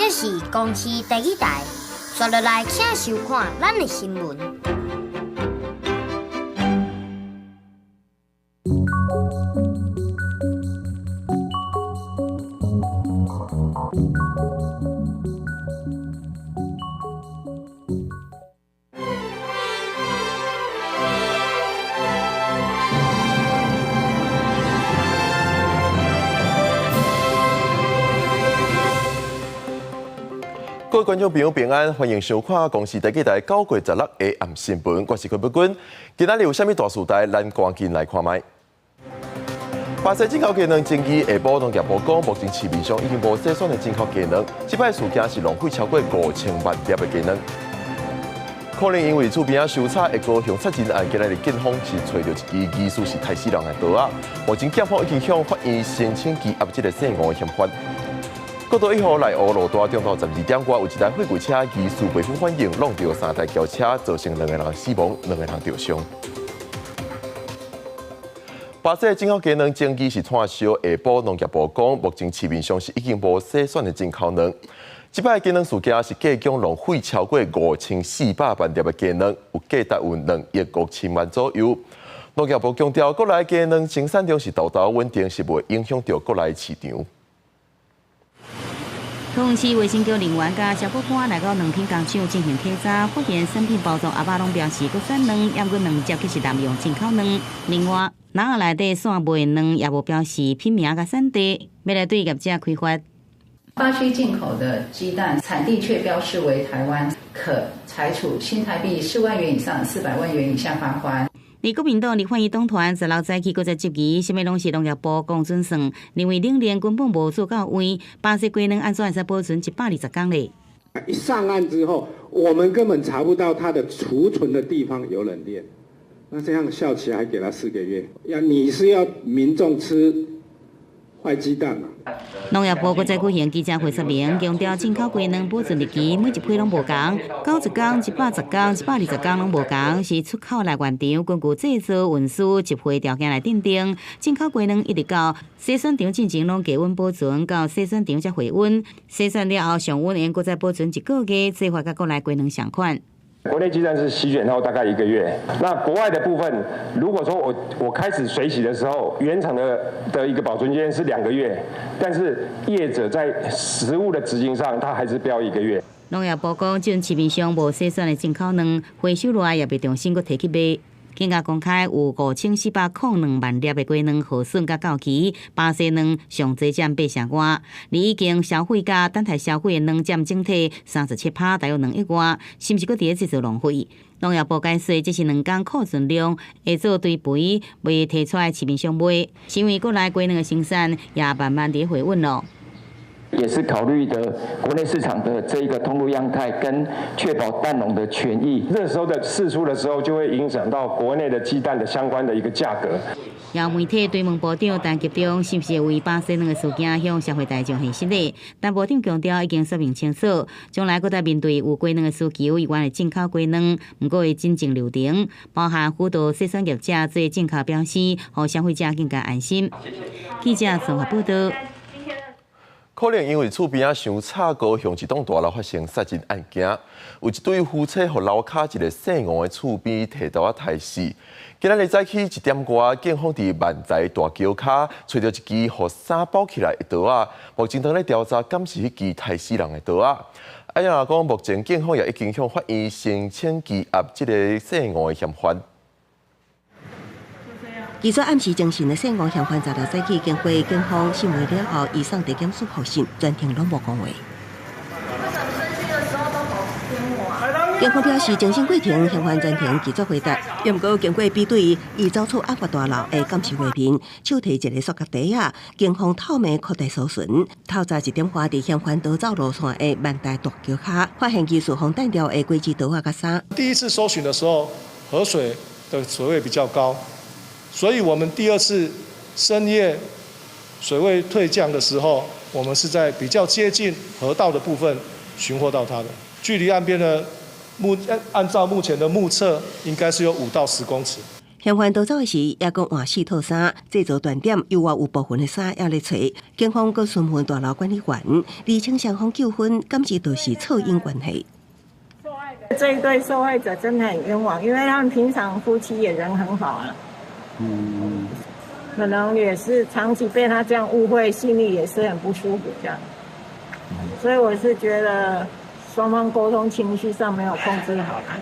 這是公視第一台，接落來請收看咱的新聞。各位觀眾朋友平安，歡迎收看公視第一台9月16下暗新聞，我是柯碧君。今仔日有啥物大事代，咱趕緊來看覓。巴西進口雞卵爭議，下晡農業部講，目前市面上已經無篩選的進口雞卵，這擺事件是浪費超過5000萬粒的雞卵。可能因為厝邊仔傷吵的高雄殺人案，今仔日警方是揣著一支疑似是刣死人的刀仔，目前檢方已經向法院申請羈押這个姓吳的嫌犯。國道1號內湖路段中晝12點外，有一台貨櫃車疑似袂赴反應，挵著三台轎車，造成兩個人死亡，兩個人著傷。巴西進口雞卵爭議是炭燒，下晡農業部講，目前市面上是已經無篩選的進口卵。這擺雞卵事件是計共浪費超過5400萬粒的雞卵，有價值有2億5000萬左右。農業部強調，國內雞卵生產量是沓沓穩定，是袂影響著國內市場。桃園市衛生局人員佮消保官來到卵品工廠進行體查，發現產品包裝盒仔攏標示國產卵，猶閣兩隻卻是濫用進口卵。另外，籃仔內底散賣卵也無標示品名佮產地，欲來對業者開罰。巴西進口的雞蛋產地卻標示為台灣，可裁處新台幣4萬元以上400萬元以下罰鍰。而國民黨立法院黨團十六早起閣再質疑，啥物攏是農業部講準算，認為冷鏈根本無做到位，巴西雞卵按怎會使保存120天咧？一上岸之後，我們根本查不到它的儲存的地方有冷鏈，那這樣效期還給他4個月，要你是要民眾吃壞雞蛋嘛？農業部閣再舉行記者會說明，強調進口雞卵保存日期每一批攏無仝，90天、110天、120天攏無仝，是出口來源場根據製造、運輸、集貨條件來訂定。進口雞卵一直到篩選場進前攏低溫保存，到篩選場才回溫，篩選了後上溫會閣再保存一個月，做法佮國內雞卵相款。國內雞蛋是洗選後大概一個月，那國外的部分，如果說我開始水洗的時候，原廠的一個保存期是2個月，但是業者在實務的執行上，他還是標一個月。農業部講，這陣市面上無篩選的進口卵，回收來也袂重新閣提去賣。更加公開有5402萬粒的雞卵耗損佮到期，巴西卵上濟佔8成外，而已經銷毀佮等待銷毀的卵佔整體37%，大約2億外，是毋是閣佇咧製造浪費？農業部解釋，這是2工庫存量會做堆肥，袂提出來市面上賣，是因為國內雞卵的生產也慢慢佇咧回穩咯。也是考慮的國內市場的這一個通路樣態，跟確保蛋農的權益。這時候的釋出的時候，就會影響到國內的雞蛋的相關的一個價格。有媒體追問部長陳吉仲是毋是為巴西卵的事件向社會大眾解釋咧？但部長強調已經說明清楚，將來閣再面對有雞卵的需求，伊願會進口雞卵，毋過會真正流程，包含輔導篩選業者做進口標示，予消費者更加安心。記者綜合報道。可能因為厝邊仔傷吵，高雄一棟大樓發生殺人案件，有一對夫妻予樓跤一个姓吳的厝邊提刀仔刣死。今仔日早起1點外，警方佇萬財大橋跤揣著一支予衫包起來的刀仔，目前正咧調查，敢是彼支刣死人的刀仔。啊，若講目前警方也已經向法院申請羈押這个姓吳的嫌犯。據說暗時偵訊的姓吳嫌犯十六早起經過警方審問了後，移送地檢署候審，全程攏無講話。警方表示，偵訊過程嫌犯全程拒絕回答，毋過經過比對，伊走出案發大樓的監視畫面，手提一个塑膠袋仔，警方透明擴大搜尋，透早1點外佇嫌犯逃走路線的萬大大橋跤，發現疑似防彈條的幾支刀仔佮衫。第一次搜尋的時候，河水的水位比較高。所以我們第二次深夜水位退降的時候，我們是在比較接近河道的部分尋獲到它的，距離岸邊的目按照目前的目測，應該是有5到10公尺。嫌犯逃走的時，猶閣換四套衫，製造斷點，猶外有部分的衫猶咧揣。警方閣詢問大樓管理員，釐清雙方糾紛，敢是就是噪音關係。這一對受害者真的很冤枉，因為他們平常夫妻也人很好啊。可能也是長期被他這樣誤會，心裡也是很不舒服這樣。所以我是覺得雙方溝通情緒上沒有控制好啦。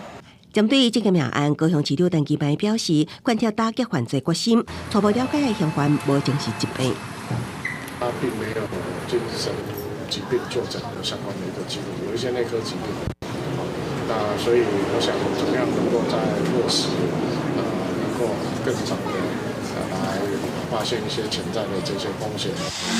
針對這個命案，高雄市長陳其邁表示，貫徹打擊犯罪決心，初步了解的嫌犯無精神疾病。他並沒有精神疾病就診的相關的一個記錄，有一些內科疾病。那所以我想，怎麼樣能夠在落實，能夠更早的來發現一些潛在的這些風險。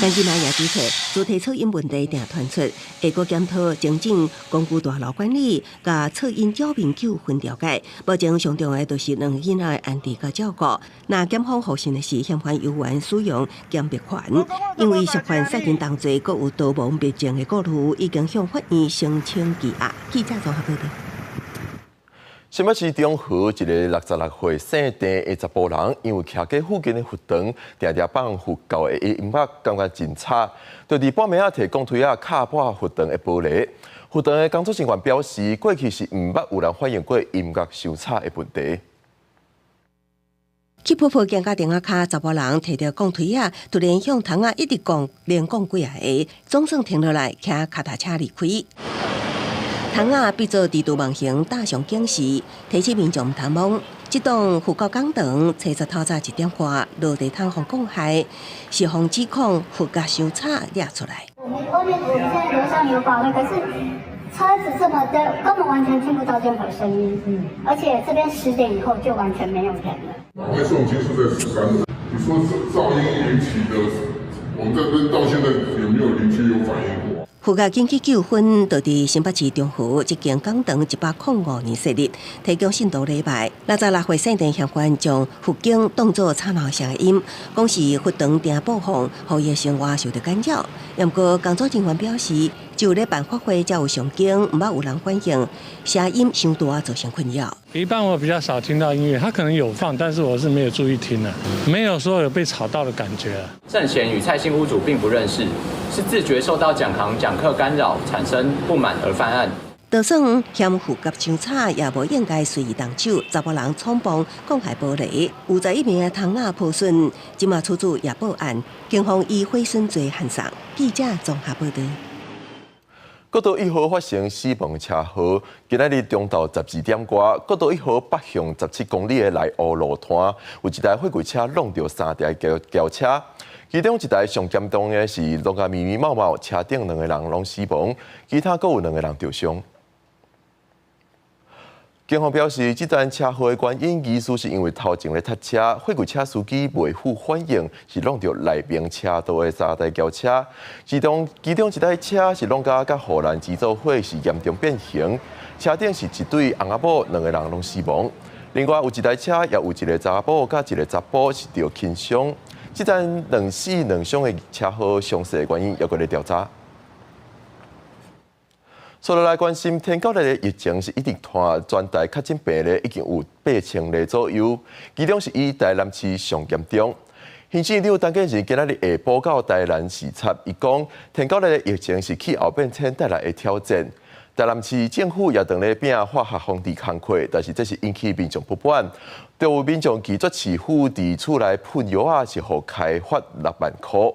陳其邁也指出，主體噪音問題定傳出，會閣檢討精進公寓大樓管理，佮噪音擾民糾紛調解。目前上重要的就是兩個囡仔的安置佮照顧。若檢方獲信的是嫌犯有權使用鑑別權，因為涉犯殺人重罪，閣有逃亡滅證的顧慮，已經向法院申請羈押。記者綜合報道。新北市中和一個66歲姓鄭的查埔人，因為徛過附近的佛堂，定定放佛教的音樂，感覺真吵，就佇半暝仔提鋼錘仔敲破佛堂的玻璃。佛堂的工作人員表示，過去是毋捌有人反映過音樂傷吵的問題。去婆婆行到亭仔跤，查埔人提著鋼錘仔，突然向窗仔一直摃，連摃幾仔下，總算停落來，騎跤踏車離開。窗仔變做蜘蛛網型打上警示，提醒民眾毋通摸。這棟佛教講堂，初十透早一點半，落地窗予摃害，是予指控佛樂傷吵惹出來。我們外面我們現在樓上有法會，可是車子這麼多，根本完全聽不到任何聲音。而且這邊10點以後就完全沒有人了。法會誦經是在13樓，你說噪音引起的，我們這邊到現在有沒有鄰居有反映過？佛教緊急糾紛，就佇新北市中和這間講堂105年設立，提供信徒禮拜。66歲姓鄭嫌犯將佛經當作吵鬧聲音，講是佛堂定播放，予伊的生活受著干擾。毋過工作人員表示，只有咧辦法會才有誦經，毋捌有人反映聲音傷大造成困擾。一般我比較少聽到音樂，他可能有放，但是我是沒有注意聽的，沒有說有被吵到的感覺。鄭賢與蔡姓屋主並不認識，是自覺受到講堂講課干擾，產生不滿而犯案。就算嫌佛樂傷吵，也無應該隨意動手。查埔人衝碰摃害玻璃，有11名的窗仔破損，這馬厝主也報案，警方以毀損罪函送。記者綜合報道。國道1號發生死亡車禍，今仔日中晝12點外，國道1號北向17公里的內湖路段，有一台貨櫃車挵著三台轎轎車，其中一台上嚴重的是挵甲密密麻麻，車頂兩個人攏死亡，其他閣有兩個人著傷。警方表示，這單車禍的原因，疑似是因為頭前咧塞車，貨櫃車司機袂赴反應，是挵著內邊車道的三台轎車，其中一台車是挵甲佮護欄支座伙是嚴重變形，車頂是一對翁仔某，兩個人攏死亡。另外有一台車也有一個查某佮一個查埔是著輕傷。這單兩死兩傷的車禍詳細原因，猶閣咧調查。所以來關心天狗的疫情是一直拖，全台確診病例已經有8000例左右，其中是以台南市上嚴重。行政院長陳建仁今仔日下晡到台南視察，伊講天狗的疫情是氣候變遷帶來的挑戰。台南市政府也正咧拼化學防治工課，但是這是引起民眾不滿，就有民眾拒絕市府佇厝內噴藥仔，是予開罰6萬箍。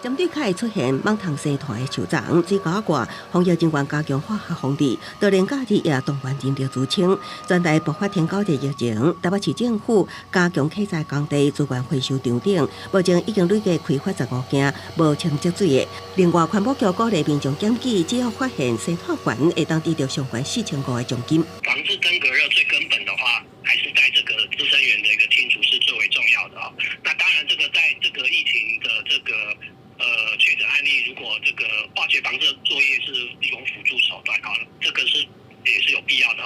針對較會出現蠓蟲生團的樹叢、水溝仔，防疫人員加強化學防治，就連假日也動員人力支撐。全台爆發天狗日疫情，台北市政府加強器材工地資源回收場等，目前已經累計開罰15件無清積水的。另外，環保局鼓勵民眾檢舉，只要發現生態環，會當得著上懸4500的獎金。防治登革熱最根本的話，還是在這個孳生源的一個清除是最為重要的哦。那當然，這個在這個疫情的這個確診案例，如果這個化學防治作業是一種輔助手段啊，這個是也是有必要的。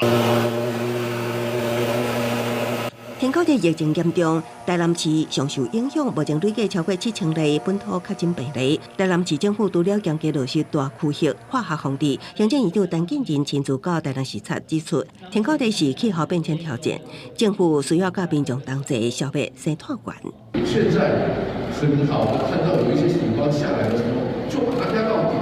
天狗口地疫情嚴重，台南市上受影響，目前累計超過7000例本土確診病例。台南市政府除了嚴格落實大區域化學防治，行政院長陳建仁親自到台南視察，指出天狗地是氣候變遷挑戰，政府需要佮民眾同齊消滅生態源。現在很好的看到有一些地方下來的時候，就把它壓到底，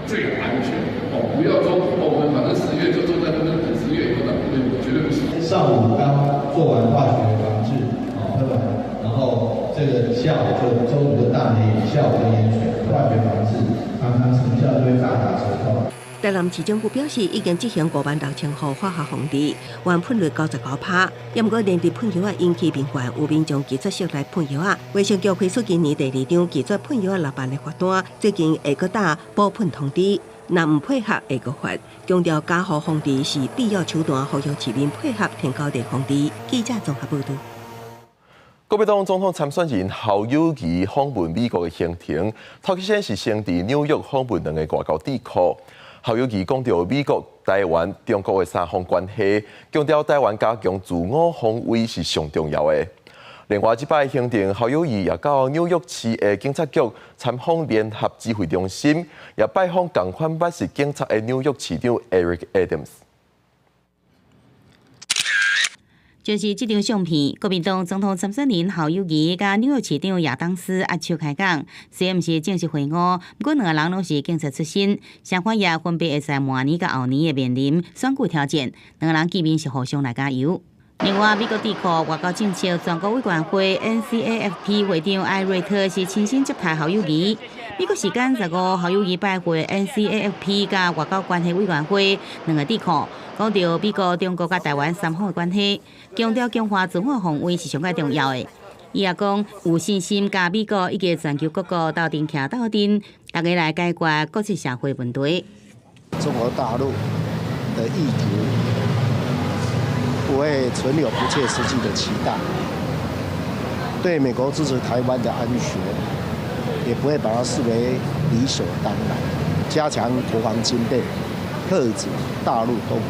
最安全哦！不要說我們反正10月就坐在那邊等10月以後的，絕對不行。上午剛做完化學防治，啊噴完，然後這個下午就中午就大梅雨，下午就淹水，化學防治常常成效就會大打折扣。台南市政府表示，已經執行56,000戶化學防治，完噴率95%。也毋過，連日噴藥仔引起民怨，有民眾拒絕室內噴藥仔。衛生局開出今年第二張拒絕噴藥仔6萬的罰單，最近會閣打補噴通知，若毋配合會閣罰。強調加護防治是必要手段，呼籲市民配合天狗地防治。記者綜合報導。國民黨總統參選人侯友宜訪問美國的行程，頭先是先佇紐約訪問兩个外交智庫。侯友宜講著美國、台灣、中國的三方關係，強調台灣加強自我防衛是上重要的。另外，這擺行程，侯友宜也到紐約市的警察局參訪聯合指揮中心，也拜訪仝款捌是警察的紐約市長 Eric Adams。就是這張相片，國民黨總統參選人侯友宜佮紐約市長亞當斯握手開講，雖然毋是正式會晤，毋過兩个人攏是警察出身，雙方也分別會在明年佮後年會面臨選舉挑戰，兩个人見面是互相來加油。另外，美國智庫外交政策全國委員會 NCAFP 會長艾瑞特是親身接待侯友宜。美國時間15，侯友宜拜會 NCAFP 佮外交關係委員會兩个智庫，講著美國、中國佮台灣三方的關係，強調強化自我防衛是上蓋重要的。伊也講有信心佮美國以及全球各國鬥陣徛鬥陣，大家來解決國際社會問題。中國大陸的意圖不會存有不切實際的期待，對美國支持台灣的安全，也不會把它視為理所當然。加強國防軍備，遏止大陸動武。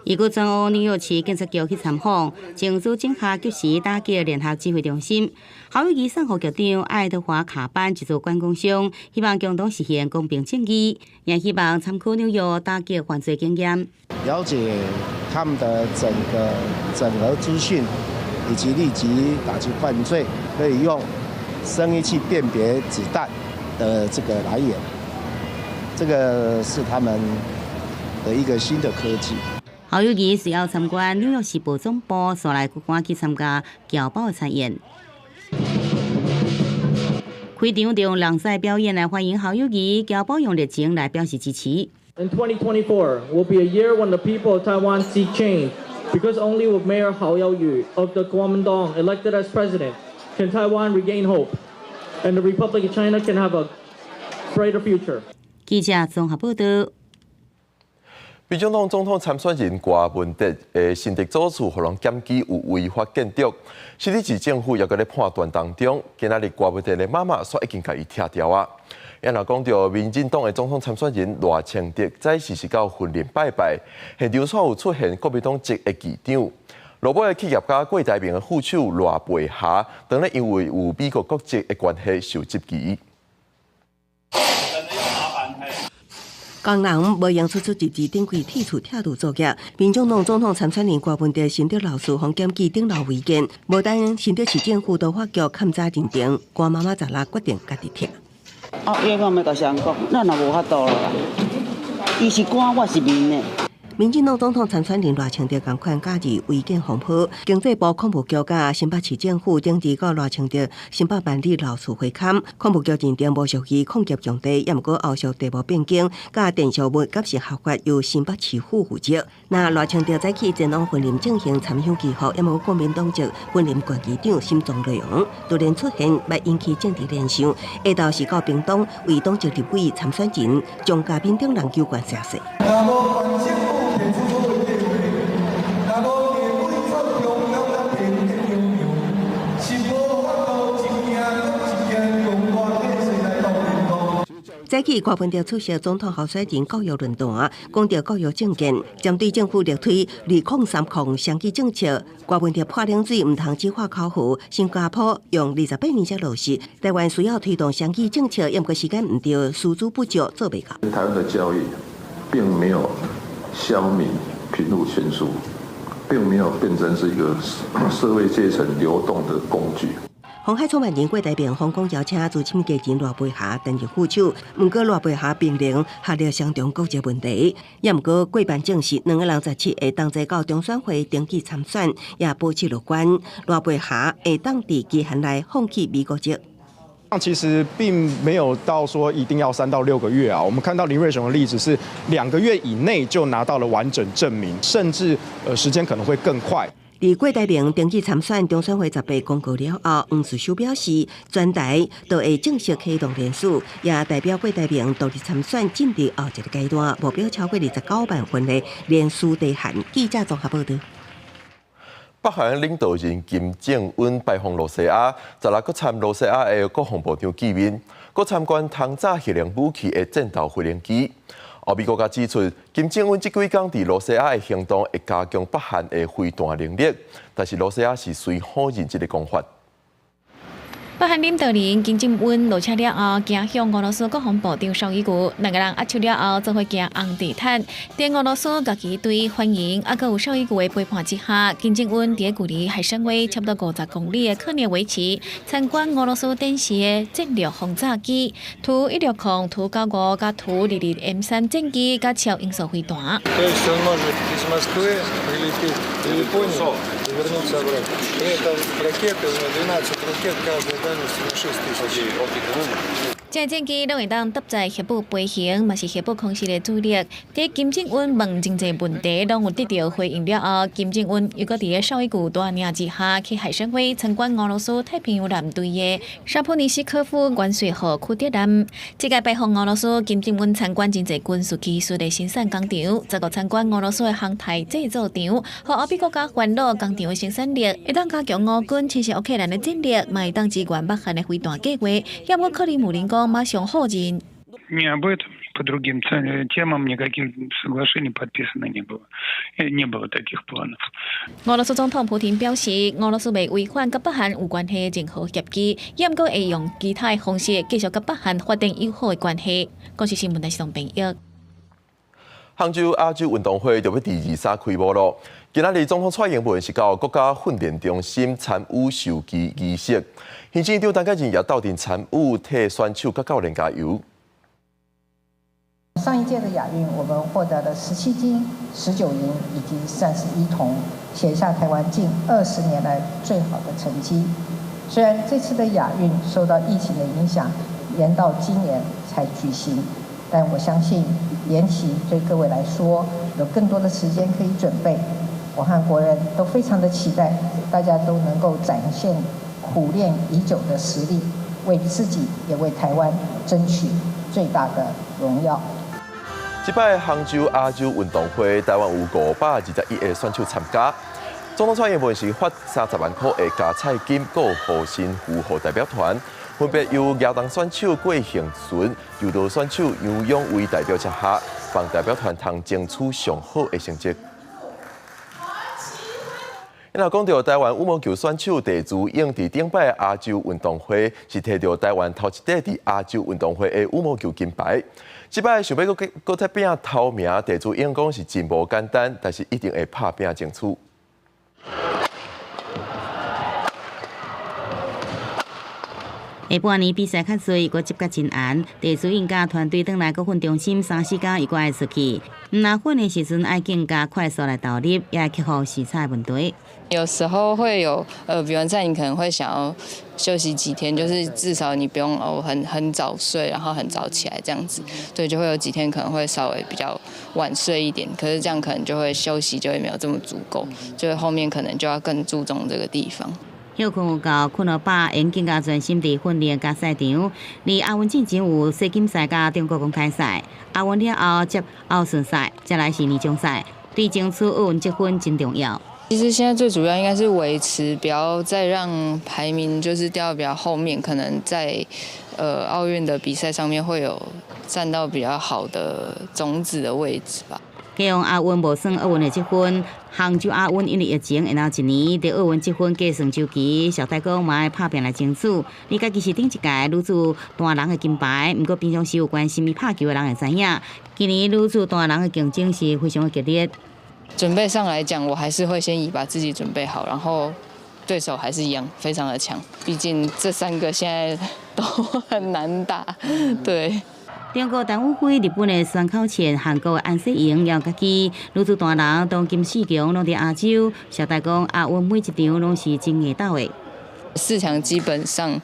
伊閣前往紐約市警察局去參訪，前組警校及時打擊聯合指揮中心。侯友宜送予局長愛德華卡班一座關公像，希望共同實現公平正義，也希望參考紐約打擊犯罪經驗。了解他們的整個整合資訊，以及立即打擊犯罪，可以用聲音去辨別子彈的這個來源，這個是他們的一個新的科技。侯友宜隨後參觀紐約時報總部，紲來閣趕去參加僑胞的參宴。開場用人賽表演來歡迎侯友宜，僑胞用熱情來表示支持。 In 2024 will be a year when the people of Taiwan seek change, because only with Mayor Hou Yu-ih of the Kuomintang elected as president can Taiwan regain hope, and the Republic of China can have a brighter future. 記者綜合報導。民進黨總統參選人柯文哲的新竹祖厝，予人檢舉有違法建築，新北市政府猶閣咧判斷當中。今仔日柯文哲的媽媽煞已經共伊拆掉啊。也若講著民進黨的總統參選人賴清德，早時是到雲林拜拜，現場煞有出現國民黨籍的議長。落尾的企業家郭台銘的副手賴培霞，當咧因為有美國國籍的關係受質疑。工人無閒出出入入頂櫃鐵厝拆除作業。民進黨總統參選人柯文哲新竹老厝予檢舉頂樓違建，無等新竹市政府都發局勘查認定，柯媽媽16決定家己拆。啊，伊講欲共誰講，咱也無法度啦。伊是官，我是民的。民進黨總統參選人賴清德仝款加入違建風波，經濟部礦務局佮新北市政府頂日到賴清德新北萬里老厝會勘，礦務局認定無屬於礦業用地，也毋過後續地目變更，佮電銷物敢是合法由新北市府負責。那賴清德早起前往雲林進行參香祈福，也毋過國民黨籍雲林縣議長沈宗榮突然出現，欲引起政治聯想。下晝是到屏東為黨籍立委參選人張嘉敏等人求援聲勢。早起柯文哲出席總統候選人教育論壇，講著教育政見，針對政府力推2控3控雙語政策，柯文哲潑冷水，毋通只畫口號。新加坡用28年才落實，台灣需要推動雙語政策，毋過時間毋對，師資不足做袂到。台灣的教育並沒有消弭貧富懸殊，並沒有變成是一個社會階層流動的工具。鴻海創辦人郭台銘訪港邀請資深藝人賴佩霞擔任副手，毋過賴佩霞瀕臨學歷相同國籍問題，也毋過郭辦證實兩个人17會同齊到中選會登記參選，也保持樂觀。賴佩霞會當佇期限內放棄美國籍。其實並沒有到說一定要3到6個月啊。我們看到林瑞雄的例子是2個月以內就拿到了完整證明，甚至時間可能會更快。佇郭台銘登記參選中選會18公告了後，黃士修表示，全台都會正式啟動聯署，也代表郭台銘獨立參選進入後一个階段，目標超過29萬份的聯署提函。記者綜合報導。北韓領導人金正恩拜訪露西亞，十六閣參露西亞的國防部長見面，閣參觀通炸核能武器的戰鬥飛行機。歐美國家指出，金正恩這幾工佇露西亞的行動會加強北韓的飛彈能力，但是露西亞是隨否認這个講法。北韓領導人金正恩落車了後，行向俄羅斯國防部長紹伊古，兩个人握手了後，做伙行紅地毯，佇俄羅斯國旗隊歡迎，啊，閣有紹伊古的陪伴之下，金正恩佇距離海參崴差不多50公里的科涅維奇參觀俄羅斯展示的戰略轟炸機，圖160、圖95、佮圖22 M3戰機，佮超音速飛彈。這戰機攏會當搭載核武飛行，嘛是核武空襲的主力。佇金正恩問真濟問題，攏有得著回應了後，金正恩又閣佇个紹伊古帶領之下，去海參崴參觀俄羅斯太平洋艦隊的沙波尼西科夫元帥號驅逐艦。這個拜訪俄羅斯，金正恩參觀真濟軍事技術的生產工廠，再閣參觀俄羅斯的航太製造廠，予歐美國家煩惱工廠的生產力，會當加強烏軍侵襲烏克蘭的戰力，嘛會當支援北韓的飛彈計畫。也毋過克里姆林宮馬上否認。 Ни об этом, по другим темам никаких соглашений подписано не было, не было таких планов. 俄羅斯總統普廷表示，俄羅斯袂違反佮北韓有關係的任何協議，也毋過會用其他的方式繼續佮北韓發展友好的關係。公視新聞台是編譯。杭州亞洲運動會就欲佇23開幕囉。今仔日總統蔡英文是到國家訓練中心參與授旗儀式，行政院長陳建仁也鬥陣參與替選手佮教練加油。上一屆的亞運，我們獲得了17金、19銀以及31銅，寫下台灣近20年來最好的成績。雖然這次的亞運受到疫情的影響，延到今年才舉行，但我相信延期對各位來說有更多的時間可以準備。我和國人都非常的期待，大家都能夠展現苦練已久的實力，為自己也為台灣爭取最大的榮耀。這擺杭州亞洲運動會，台灣有521个選手參加。總統蔡英文是發30萬箍的加菜金，閣有護身符予代表團，分別由舉重選手郭婞淳、柔道選手楊勇緯代表接下，幫代表團通爭取上好的成績。若講著台灣羽毛球選手鄭姿穎佇頂擺亞洲運動會是提著台灣頭一塊佇亞洲運動會的羽毛球金牌。這擺想欲閣閣再拼頭名，鄭姿穎講是真無簡單，但是一定會拍拚爭取。下半年比賽較濟，閣執甲真嚴。鄭姿穎佮團隊轉來國訓中心三四工，伊閣愛出去。毋若訓練時陣愛更加快速來投入，也會克服時差問題。有時候會有，比完賽你可能會想要休息幾天，就是至少你不用哦很早睡，然後很早起來這樣子，對，就會有幾天可能會稍微比較晚睡一點，可是這樣可能就會休息就會沒有這麼足夠，就後面可能就要更注重這個地方。歇睏有夠，睏予飽，會更加專心佇訓練佮賽場。離亞運進前有世錦賽佮中國公開賽，亞運了後接奧運賽，再來是年終賽，對爭取奧運積分真重要。其實現在最主要應該是維持，不要再讓排名就是掉到比較後面，可能在奧運的比賽上面會有佔到比較好的種子的位置吧。加上亞運無算奧運的積分，杭州亞運因為疫情延後一年，佇奧運積分計算週期，邵太講嘛愛拍拚來爭取。伊家己是頂一屆女子單人的金牌，毋過平常時有關心伊拍球的人會知影，今年女子單人的競爭是非常的激烈。準備上來講，我還是會先以把自己準備好，然後對手還是一樣非常的強，畢竟這三個現在都很難打，對。中國陳雨菲、日本的山口茜、韓國的安世穎，猶家己女子單人當今四強攏佇亞洲。邵大講亞運每一場攏是真硬鬥的。四強基本上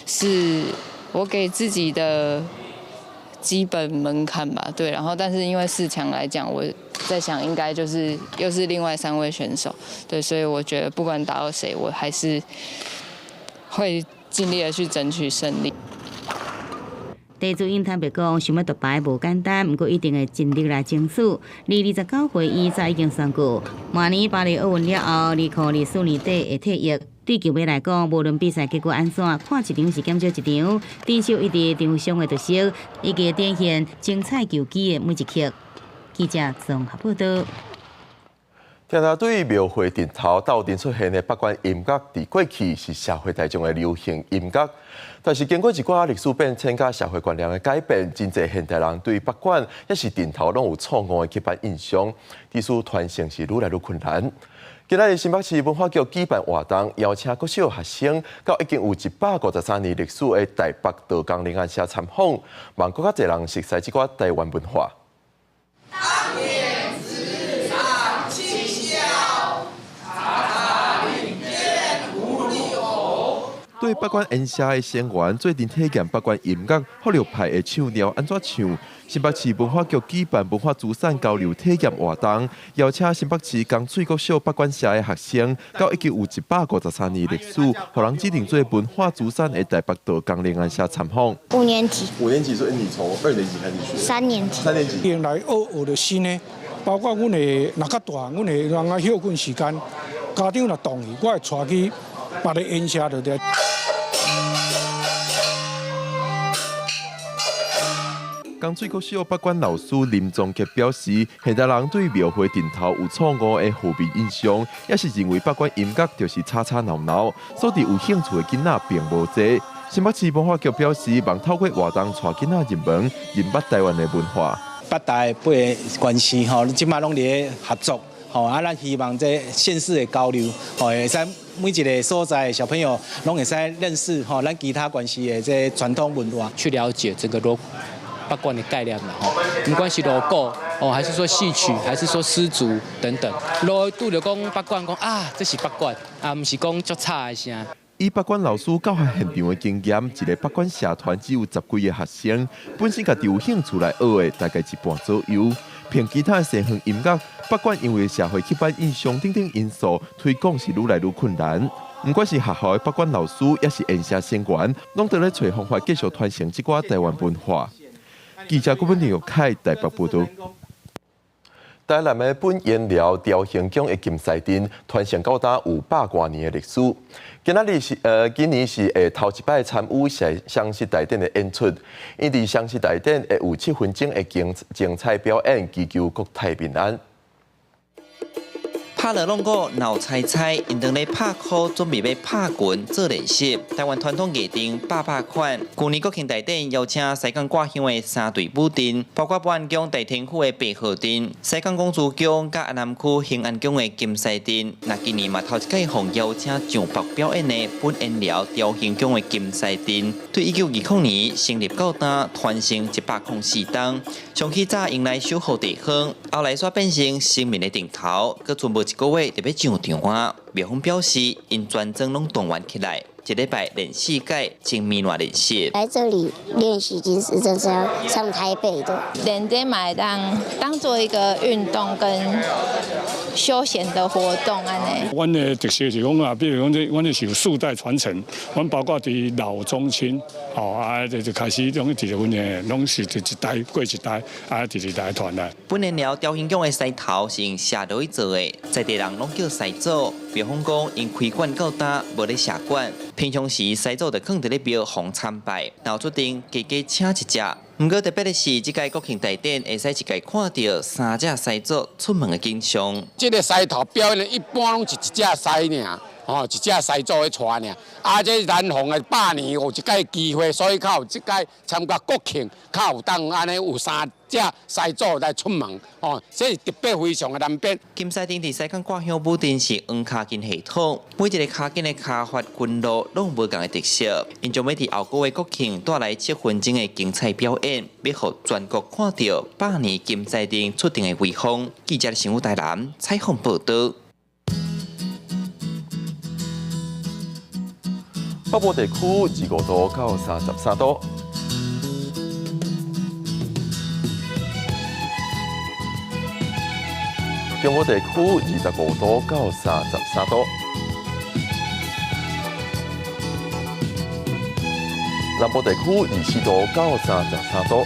是我給自己的基本門檻吧，對。然後，但是因為四強來講，我在想應該就是又是另外三位選手，對，所以我覺得不管打到誰，我還是會盡力的去爭取勝利。地主因坦白講，想欲奪牌無簡單，毋過一定會盡力來爭取。29歲，伊早已經宣告，明年巴黎奧運了後，2024年底會退役。對球迷來講，無論比賽結果按怎，看一場是減少一場，珍惜伊佇場上的特色，以及展現精彩球技的每一刻。記者綜合報道。聽聽對廟會陣頭鬥陣出現的北管音樂，佇過去是社會大眾的流行音樂，但是經過一寡歷史變遷佮社會觀念的改變，真濟現代人對北管抑是陣頭攏有錯誤的刻板印象，致使傳承是愈來愈困難。今仔日新北市文化局舉辦活動，邀請國小學生到已經有153年歷史的台北道光靈安社參訪，望閣較濟人熟悉這寡台灣文化。對北管音社的成員做陣體驗北管音樂，福樂派的唱調按怎唱？新北市文化局舉辦文化資產交流體驗活動，邀請新北市江翠國小北管社的學生，到已經有153年歷史，予人指定做文化資產的台北道光靈安社參訪。五年級。五年級，所以你從二年級開始學？三年級。三年級。原來學著新的，包括阮會若較大，阮會人啊歇睏時間，家長若同意，我會帶去別个音社就對。江翠國小北管老師林宗傑表示，現代人對廟會陣頭有錯誤的負面印象，也是認為北管音樂就是吵吵鬧鬧，所以有興趣的囡仔並無濟。新北市文化局表示，望透過活動帶囡仔入門，認捌台灣的文化。北台八个縣市吼，這擺攏佇咧合作，吼啊，咱希望這縣市的交流，吼會使每一個所在的小朋友攏會使認識吼，咱其他縣市的這傳統文化，去了解這個鑼北管的概念啦，吼，不管是鑼鼓哦，還是說戲曲，還是說絲竹等等，路拄著講北管，講啊，這是北管啊，毋是講足吵的聲。以北管老師教學現場的經驗，一個北管社團只有10幾個學生，本身家己有興趣來學的大概一半左右。憑其他的西方音樂，北管因為社會刻板印象等等因素，推廣是愈來愈困難。不管是學校的北管老師，抑是音社成員，攏佇咧揣方法繼續傳承這寡台灣文化。記者郭本玉凱台北報道。台南的本煙寮雕形宮的金獅陣傳承到今有100多年的歷史。今年是頭一擺參與雙十大典的演出，𪜶佇雙十大典會有7分鐘的精彩表演，祈求國泰民安。拍鑼弄鼓鬧猜猜，𪜶當咧拍鼓，準備欲拍拳做練習。台灣傳統藝陣百百款，舊年國慶大典邀請西港掛香的三隊舞陣，包括保安宮大天府的白鶴陣、西港公主宮佮安南區興安宮的金獅陣。那今年嘛頭一擺予邀請上北表演的本煙寮雕形宮的金獅陣，對1920年成立到今，傳承104冬，上起早迎來守護地方，後來煞變成神明的陣頭，閣賰無一個月就欲上場啊！廟方表示，𪜶全莊攏動員起來，一禮拜練四擺，前面來練習。來這裡練習已經是真是要上台北的。練這嘛會當當做一個運動跟休閒的活動按呢。阮的特色是講啊，比如講這，阮這是有世代傳承，阮包括佇老中青，吼啊，就開始攏一直阮的，攏是一代過一代，啊，一直來傳來。本年寮雕形宮的獅頭是用錫落去做的，在地人攏叫獅祖。廟方講，𪜶開館到今無咧社館，平常時獅祖就囥佇咧廟予參拜，若有出陣，加加請一隻。毋過特別的是，這屆國慶大典會使一屆看著三隻獅祖出門的景象。這個獅頭表演一般攏是一隻獅爾，吼，一隻獅祖咧帶爾。啊，這難逢的百年有一屆機會，所以較有這屆參加國慶，較有當按呢有三隻獅祖來出門，吼，這是特別非常的難得。金獅陣佇西港掛香舞陣是黃跤筋系統，每一个跤筋的跤法筋路攏無仝的特色。𪜶將欲佇後個月國慶帶來7分鐘的精彩表演，欲予全國看著百年金獅陣出陣的威風。記者新聞台南採訪報導。北部地區25度到33度。中部地區25度到33度。南部地區24度到33度。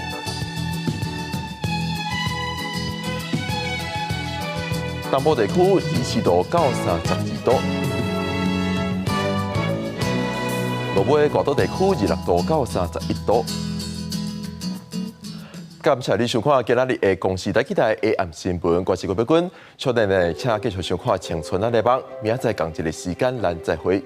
東部地區24度到32度。落尾外島地區26度到31度。感謝你收看今仔日的公視台記台 AM 新聞，我是郭碧君，小弟呢，請繼續收看《青春仔禮目》，明仔載仝一个時間，咱再會。